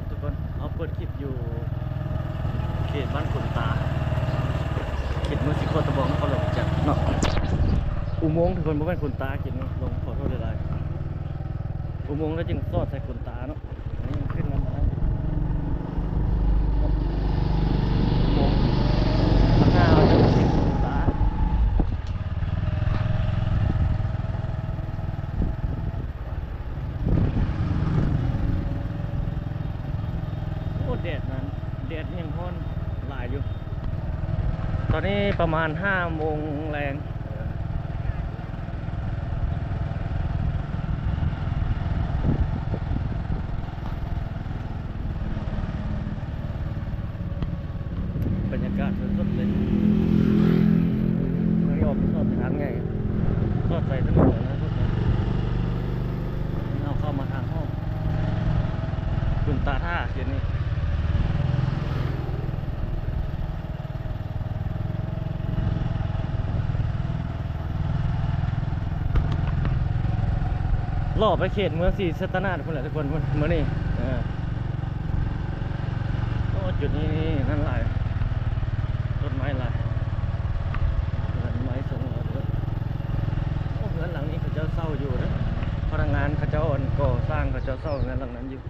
ທຸກຄົນ ເຮົາເປີດຄລິບຢູ່ເຂດບ້ານຂຸນຕາ ເຂດເມືອງສີໂຄດຕະບອງ ນະຄອນຫຼວງວຽງຈັນເນາະ. ອຸໂມງທຸກຄົນ ບໍ່ແມ່ນຂຸນຕາ ເຂດເມືອງ ຕ້ອງຂໍໂທດຫຼາຍໆ. ອຸໂມງແລ້ວຈຶ່ງສອດໃສ່ຂຸນຕາເນາະ. ອັນນີ້ມັນຂຶ້ນນຳອັນນັ້ນ ອຸໂມງ ຂ້າງໜ້າເຮົາຈະເປັນຂຸນຕາ. ໂອ້ ແດດນັ້ນ ແດດຍັງຮ້ອນຫຼາຍຢູ່. ຕອນນີ້ປະມານຫ້າໂມງແລງ. ບັນຍາກາດສົດໆເລີຍ. ອັນນີ້ອອກສອດໄປທາງໃຫຍ່ ສອດໄປຖະໜົນແລ້ວນະ ເຮົາເຂົ້າມາທາງຫ້ອງຂຸນຕາທ່າເຂດນີ້. ເລາະໄປເຂດເມືອງສີສັດຕະນາກພຸ້ນແຫຼະທຸກຄົນ ມື້ນີ້. ເອີ ໂອ້ ຈຸດນີ້ນີ້ນັ້ນຫຼາຍ ຕົ້ນໄມ້ຫຼາຍ ເຮືອນໄມ້ຊົງເລີຍ. ໂອ້ ເຮືອນຫຼັງນີ້ເຂົາເຈົ້າເຊົ່າຢູ່ເດີ ພະນັກງານເຂົາເຈົ້າ ອັນ ກໍ່ສ້າງເຂົາເຈົ້າເຊົ່າເຮືອນຫຼັງນັ້ນຢູ່.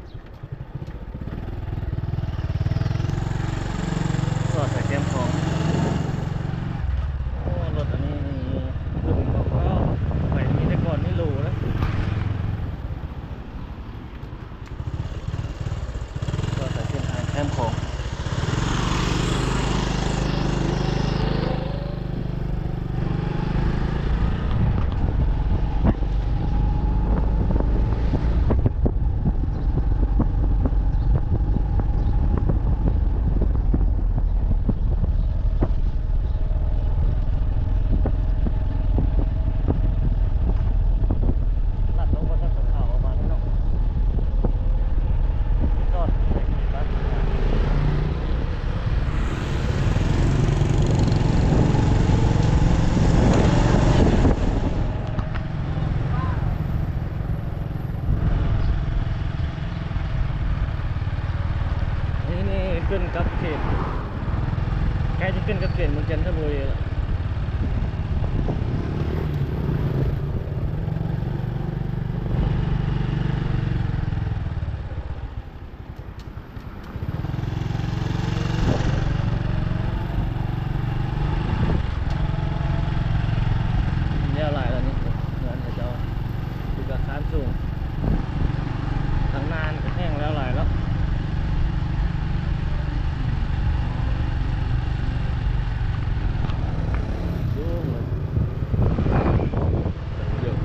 ສອດໃສ່ແຄມຂອງ. ໂອ້ ລົດອັນນີ້ນີ້ ເບິ່ງອອກແລ້ວ ໄປມີແຕ່ກ່ອນນີ້ໂຫຼເດ້. ສອດໃສ່ເສັ້ນທາງແຄມຂອງ. ລັດລົງ ລົດເຂົາເອົາມານີ້ເນາະ ຈອດໃສ່ທີ່ ນີ້ ນີ້ຂຶ້ນກັບເຂດ ໃກ້ຈະຂຶ້ນກັບເຂດເມືອງຈັນທະບູລີແລ້ວ. ແລ້ວຫຼາຍແລ້ວນີ້ ເຮືອນເຂົາເຈົ້າ ຄືອາຄານສູງ ທາງໜ້ານີ້ກໍແຫ້ງແລ້ວຫຼາຍແລ້ວ. ສູງເລີຍ.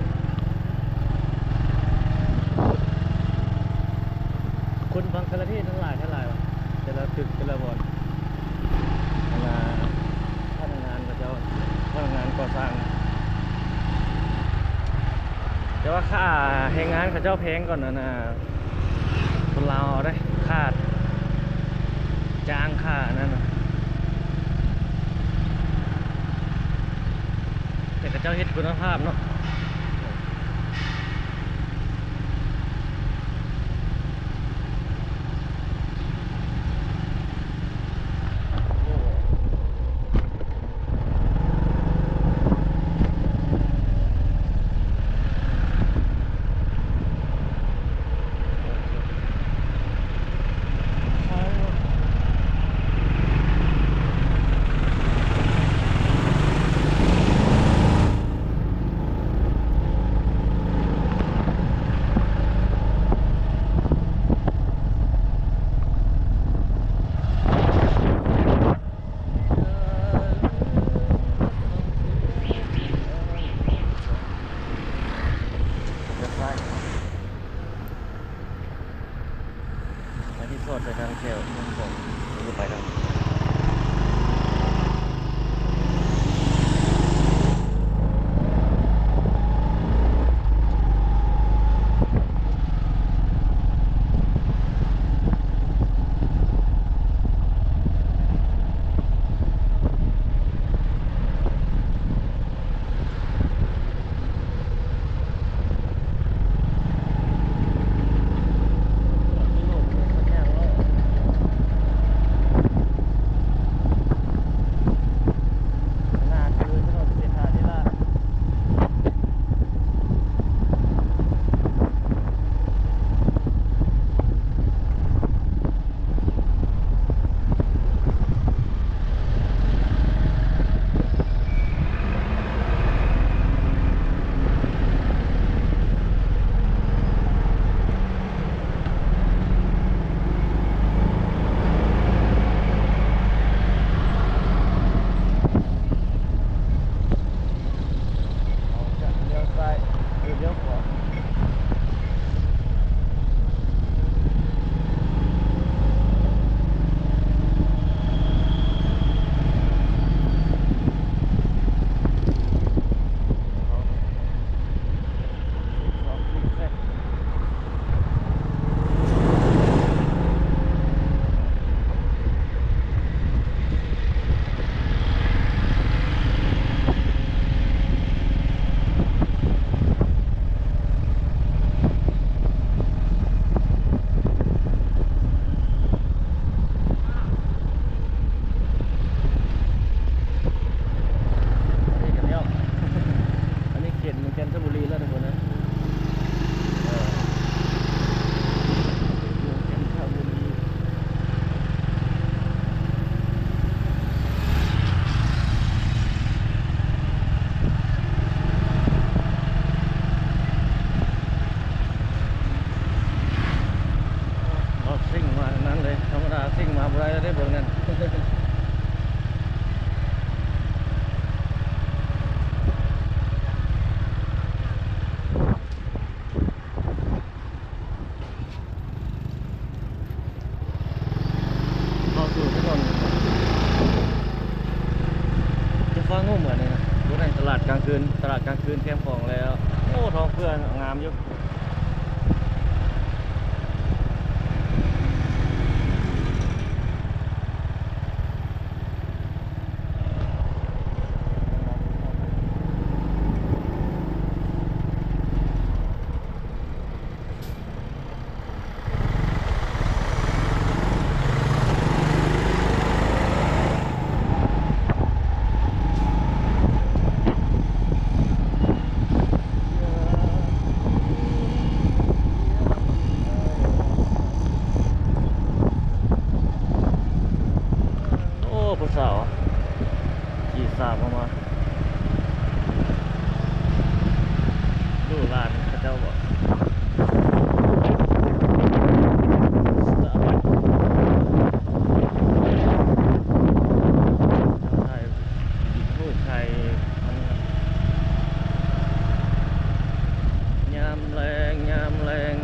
ຄົນບັງຄະລາເທດນັ້ນຫຼາຍແທ້ຫຼາຍວ່າ ແຕ່ລະຕຶກແຕ່ລະບ່ອນ ອັນນ່າ ພະນັກງານເຂົາເຈົ້າ ພະນັກງານກໍ່ສ້າງ ແຕ່ວ່າຄ່າແຮງງານເຂົາເຈົ້າແພງກວ່າ ອັນນ່າ ຄົນລາວເຮົາເດ້ ຄ່າຈ້າງ ຄ່າອັນນັ້ນນະ ແຕ່ເຂົາເຈົ້າເຮັດຄຸນນະພາບເນາະ. ອັນນີ້ສອດໃສ່ທາງແຖວເມືອງຂອງ ໄປທາງ ເລີຍ ທຳມະດາສິ່ງມາບໍ່ໄດ້ແລ້ວເດ້ ເບິ່ງນັ້ນ. ເຂົ້າສູ່ຖະໜົນຈະຟ້າງງຸ້ມອັນນີ້ນະ. ບໍ່ແມ່ນຕະຫຼາດກາງຄືນ, ຕະຫຼາດກາງຄືນແຄມຂອງແລ້ວ. ໂອ້ ທ້ອງເຟືອງາມຢູ່. ໂອ້ ຜູ້ສາວ ຂີ່ສາມເຂົ້າມາ ດູຫຼານເຂົາເຈົ້າບໍ? ສະຕາບັກ ທັກທາຍຮູບຖ່າຍ ຍາມແລງ ຍາມແລງ.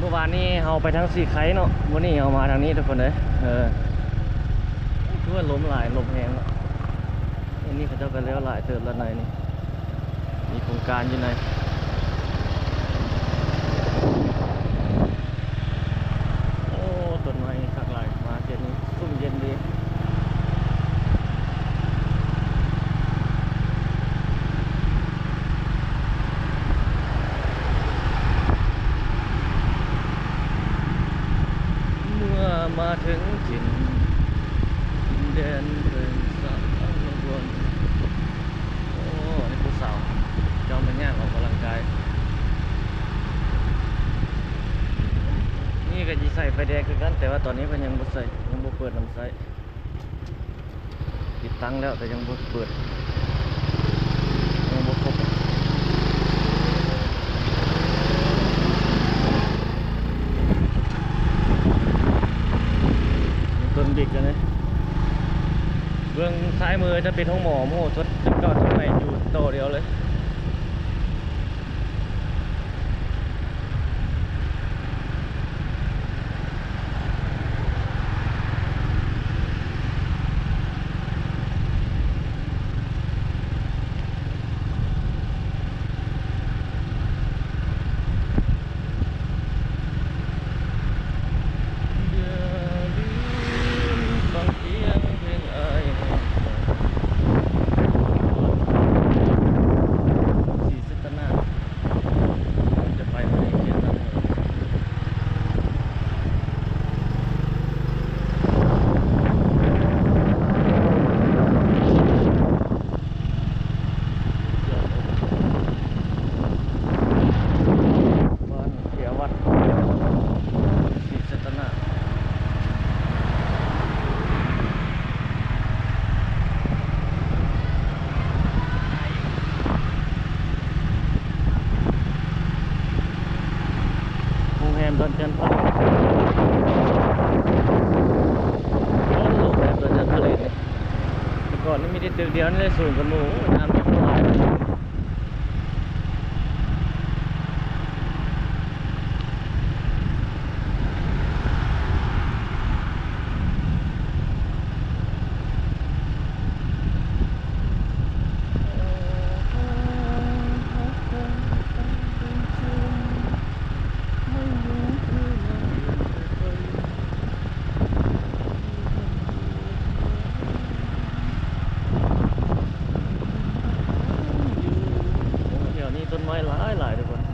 ມື້ວານນີ້ເຮົາໄປທາງສີໄຄເນາະ, ມື້ນີ້ເຮົາມາທາງນີ້ທຸກຄົນເອີຍ. ເອີ ຄືວ່າລົມຫຼາຍ ລົມແຮງເນາະ. ອັນນີ້ເຂົາເຈົ້າກໍແລ້ວຫຼາຍເຕີບແລ້ວໃນນີ້. ມີໂຄງການຢູ່ໃນ ໂອ້ ຕົ້ນໄມ້ຄັກຫຼາຍ ມາເຂດນີ້ຊຸ່ມເຢັນດີ. ເມື່ອມາເຖິງຖິ່ນ ດິນແດນເພິ່ງສະອານລະວົນ. ໂອ້ ອັນນີ້ຜູ້ສາວເຈົ້າມາຍ່າງອອກກຳລັງກາຍ. ນີ້ກໍຊິໃສ່ໄຟແດງຄືກັນ, ແຕ່ວ່າຕອນນີ້ເພິ່ນຍັງບໍ່ໃສ່, ຍັງບໍ່ເປີດນຳໃຊ້. ຕິດຕັ້ງແລ້ວ ແຕ່ຍັງບໍ່ເປີດ, ຍັງບໍ່ຄົບ. ຕົ້ນບິກອັນນີ້ ເບື້ອງຊ້າຍມືຈະເປັນໂຮງໝໍ ໂອ້ໂຫ ສົດເກົ່າສົດໃໝ່ຢູ່ຕໍ່ດຽວເລີຍ. ບ້ານເຂຍວັດ ສີສັດຕະນາ. ໂຮງແຮມດອນຈັນພາເລດ ໂອ້ ໂຮງແຮມດອນຈັນພາເລດນີ້ ແຕ່ກ່ອນນີ້ມີແຕ່ຕຶກດຽວນີ້ແຫຼະສູງກວ່າໝູ່ ໂອ້ຍ ງາມຈັງຫຼາຍ. ໂອ້ ແຖວນີ້ຕົ້ນໄມ້ຫຼາຍໆ ທຸກຄົນ. ໂ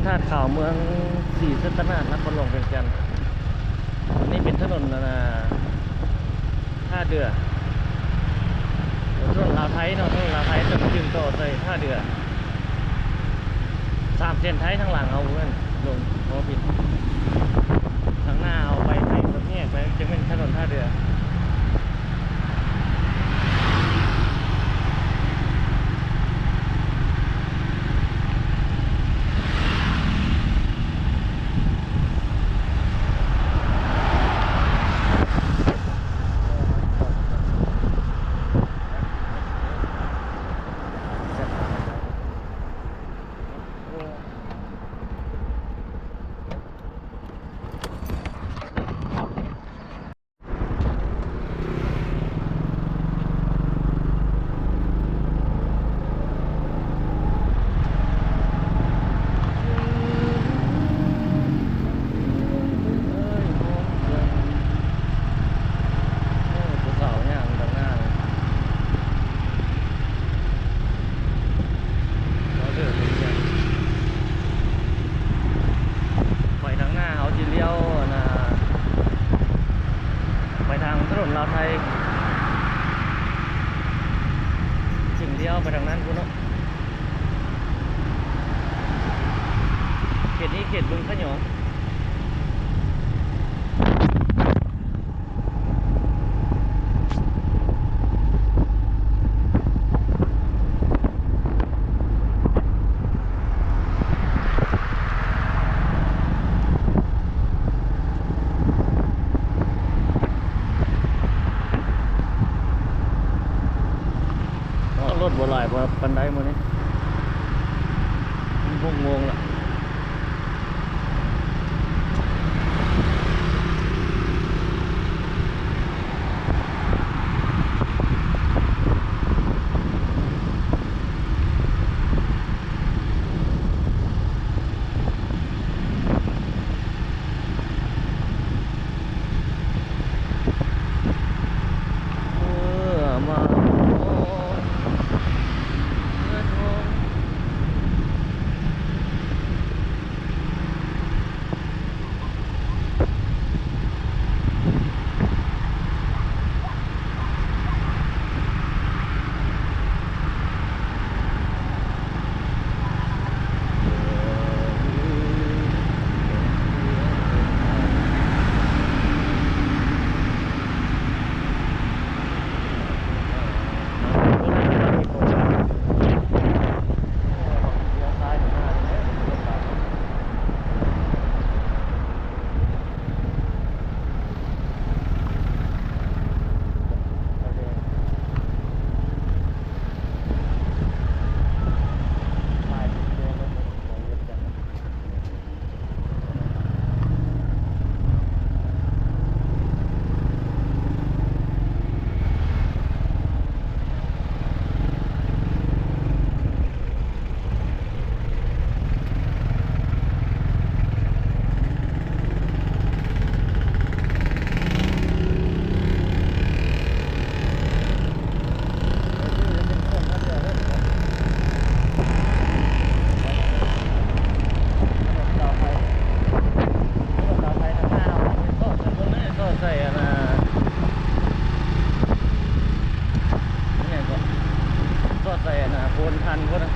ທາດຂາວ ເມືອງສີສັດຕະນາກ ນະຄອນຫຼວງວຽງຈັນ. ອັນນີ້ເປັນຖະໜົນ ອັນນ່າ ທ່າເດື່ອ ຖະໜົນລາວໄທເນາະ, ຖະໜົນລາວໄທ ຈະມາຈຶ່ງຕໍ່ໃສ່ທ່າເດື່ອ. ສາມເສັ້ນໄທ ທາງຫຼັງເຮົາເພິ່ນລົງ ບໍ່ຜິດ. ທາງໜ້າເຮົາໄປໄທ ແຍກໄປ ຈະແມ່ນຖະໜົນທ່າເດື່ອ. ໄປທາງໜ້າເຮົາຊິລ້ຽວ ອັນນ່າ ໄປທາງຖະໜົນລາວໄທ ຈຶ່ງລ້ຽວໄປທາງນັ້ນພຸ້ນເນາະ. ເຂດນີ້ເຂດບຶງຂະຫຍອງ. ເນາະ ລົດບໍ່ຫຼາຍປານໃດມື້ນີ້ ມັນຫົກໂມງລະ. ເມື່ອມາຮອດເຮືອນຫ້ອງ. ສອດໃສ່ອັນນ່າ ໂພນທັນພຸ້ນນະ.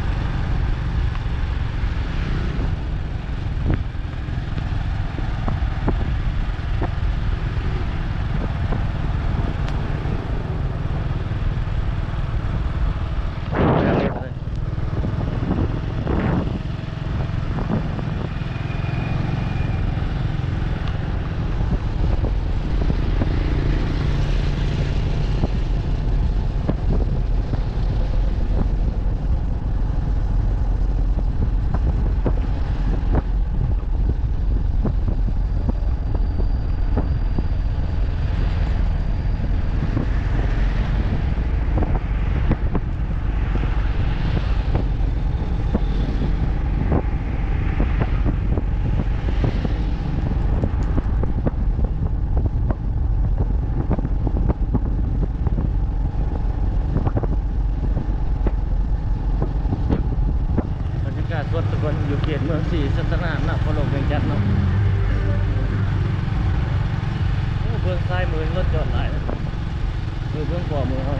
ເ ກົດທຸກຄົນ ຢູ່ເຂດເມືອງສີສັດຕະນາກ ນະຄອນຫຼວງວຽງຈັນເນາະ. ໂອ້ ເບື້ອງຊ້າຍມືລົດຈອດຫຼາຍ ເອີ ເບື້ອງຂວາມືເຮົາ.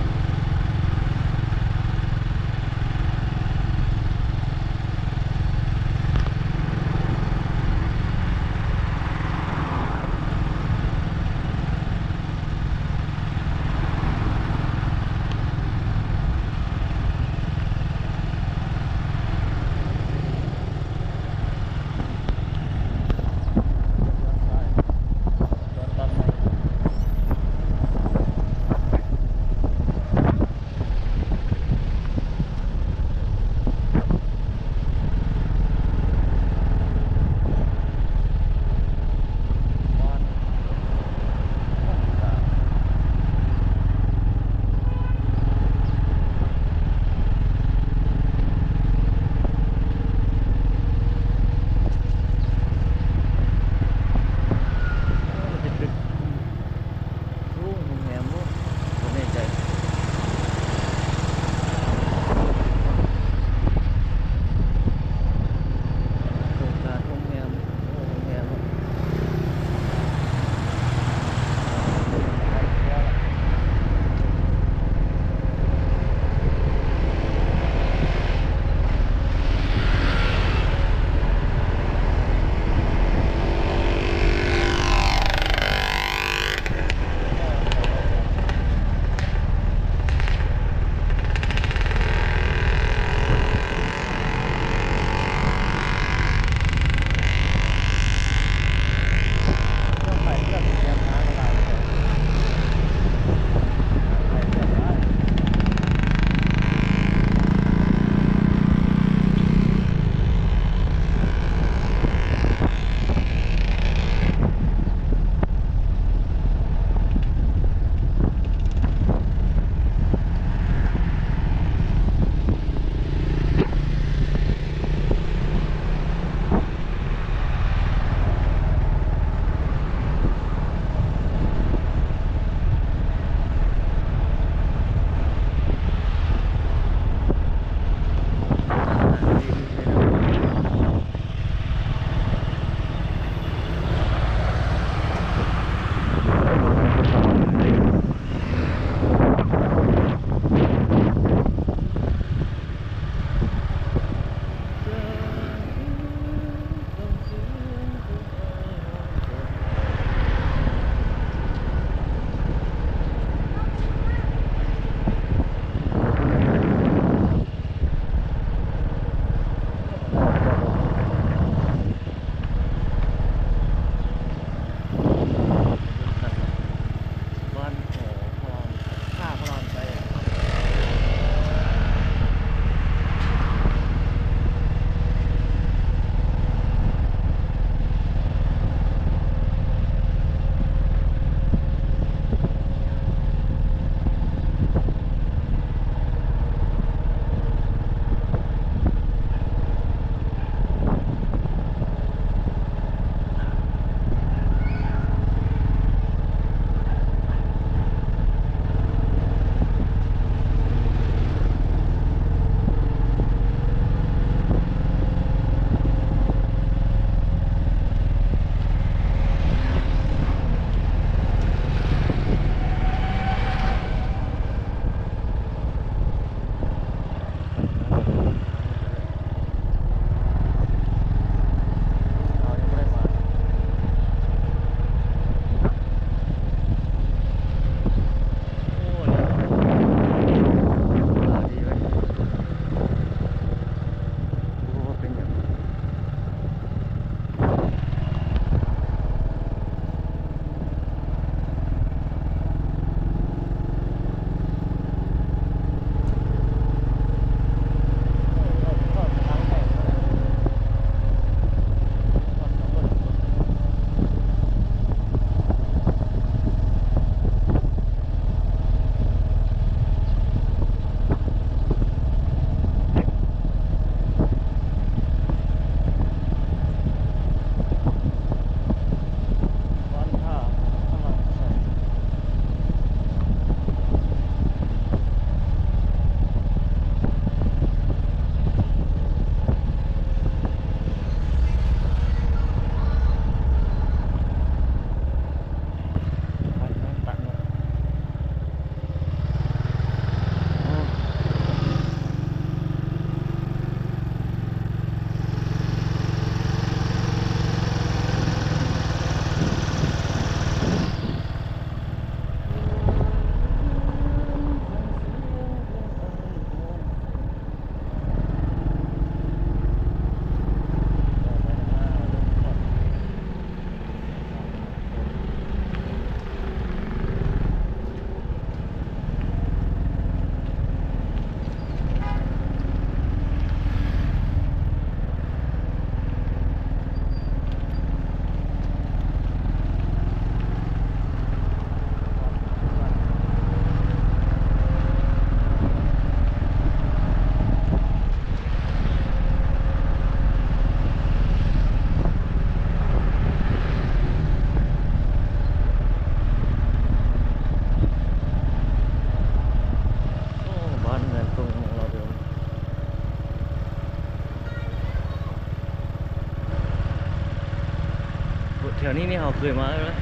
ອັນນີ້ນີ້ເຮົາເຄີຍມາແລ້ວນະ.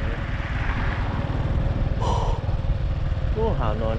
ໂອ້ ຫາວນອນ.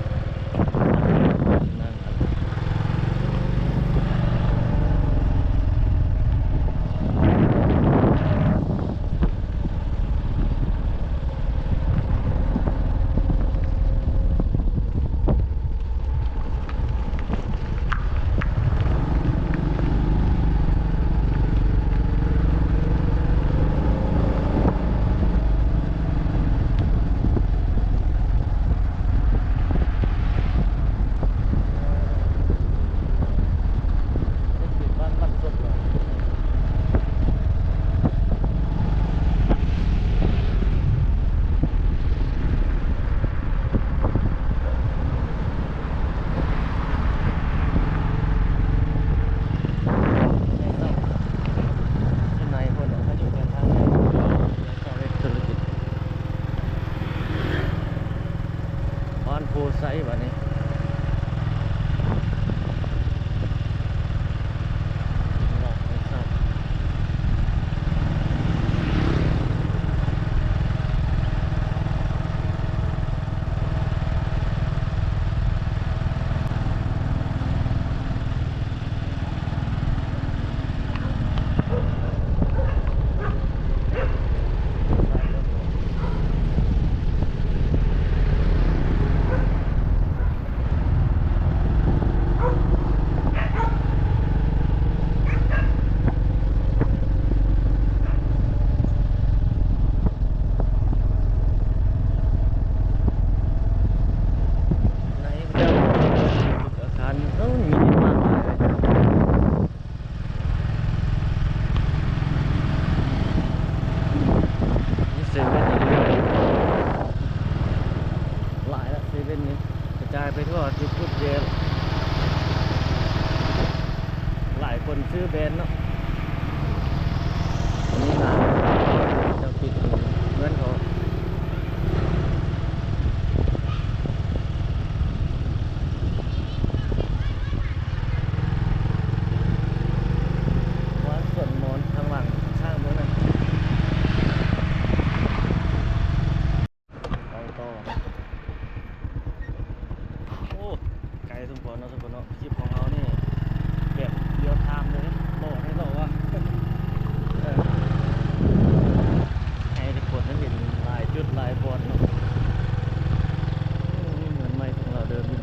ບ້ານໂພໄຊບາດນີ້. ອາຄານ ເອີ ມີມາກມາຍເລີຍ. ມີເຊເວັນອີກ ຫຼາຍລະ ເຊເວັນນີ້ ກະຈາຍໄປທົ່ວທຸກໆແດນ. ຫຼາຍຄົນຊື້ແບຣນເນາະ. ອັນນີ້ຮ້ານເຈົ້າປິດເຮືອນເຂົາ. ວາງສວນມອນທາງຫຼັງ ທາງເບື້ອງນັ້ນ ໄປຕໍ່. ໂອ້ ໄກສົມຄວນເນາະ ທຸກຄົນເນາະ. ຄລິບຂອງເຮົານີ້ແບບລຽວທາມເລີຍ ເລາະໄດ້ເລາະວ່າ ເອີ ໃຫ້ທຸກຄົນໄດ້ເຫັນຫຼາຍຈຸດຫຼາຍບ່ອນເນາະ. ໂອ້ ເຮືອນໃໝ່ຂອງລາວເດີມຢູ່.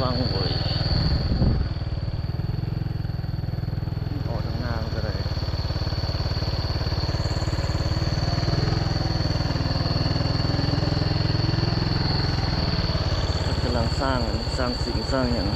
ຟັງເວີຍ ອອກທາງໜ້າມັນກໍໄດ້ ເພິ່ນກຳລັງສ້າງ ສ້າງສິ່ງສ້າງຫຍັງ.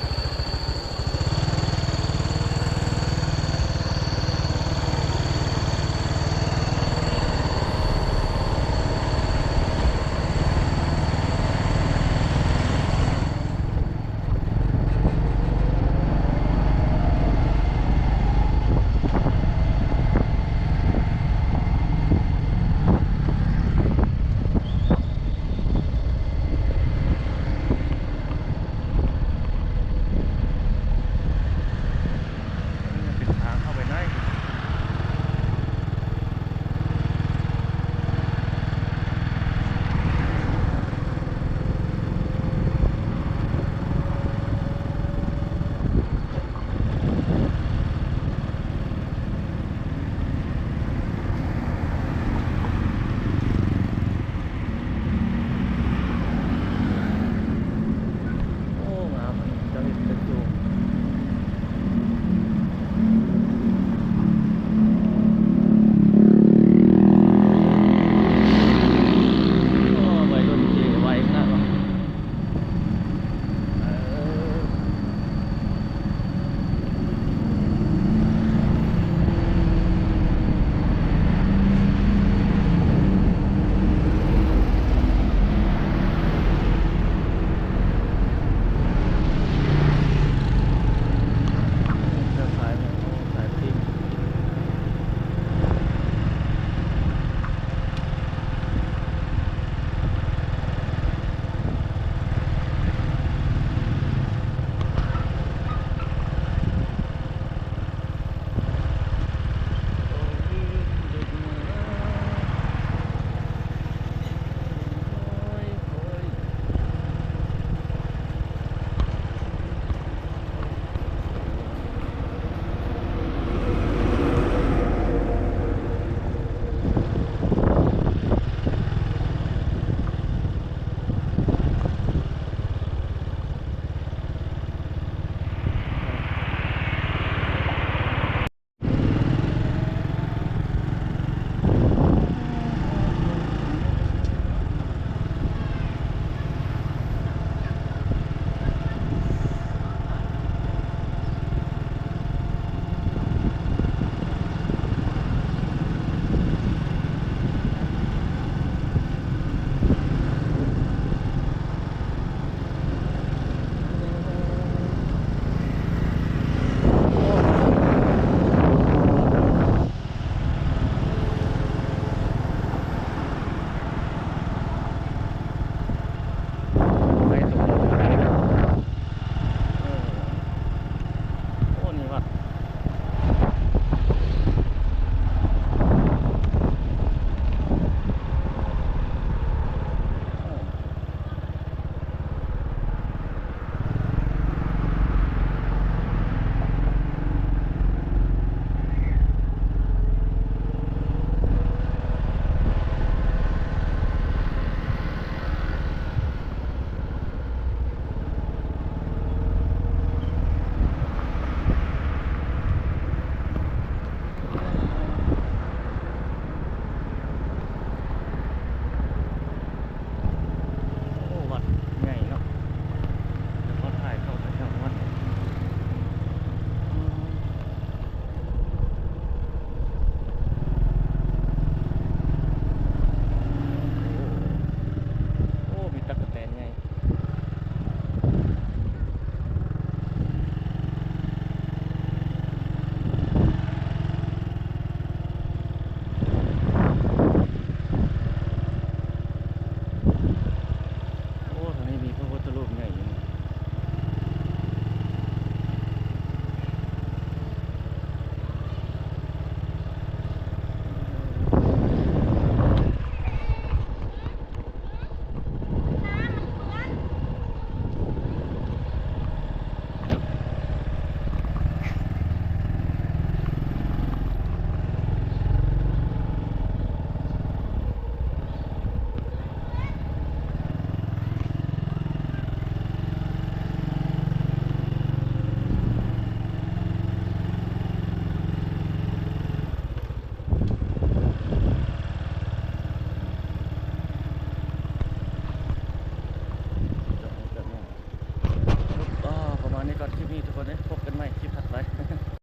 ນີ້ກ່ອນຄລິບນີ້ທຸກຄົນເອີຍ ພົບກັນໃໝ່ຄລິບຖັດໄປ.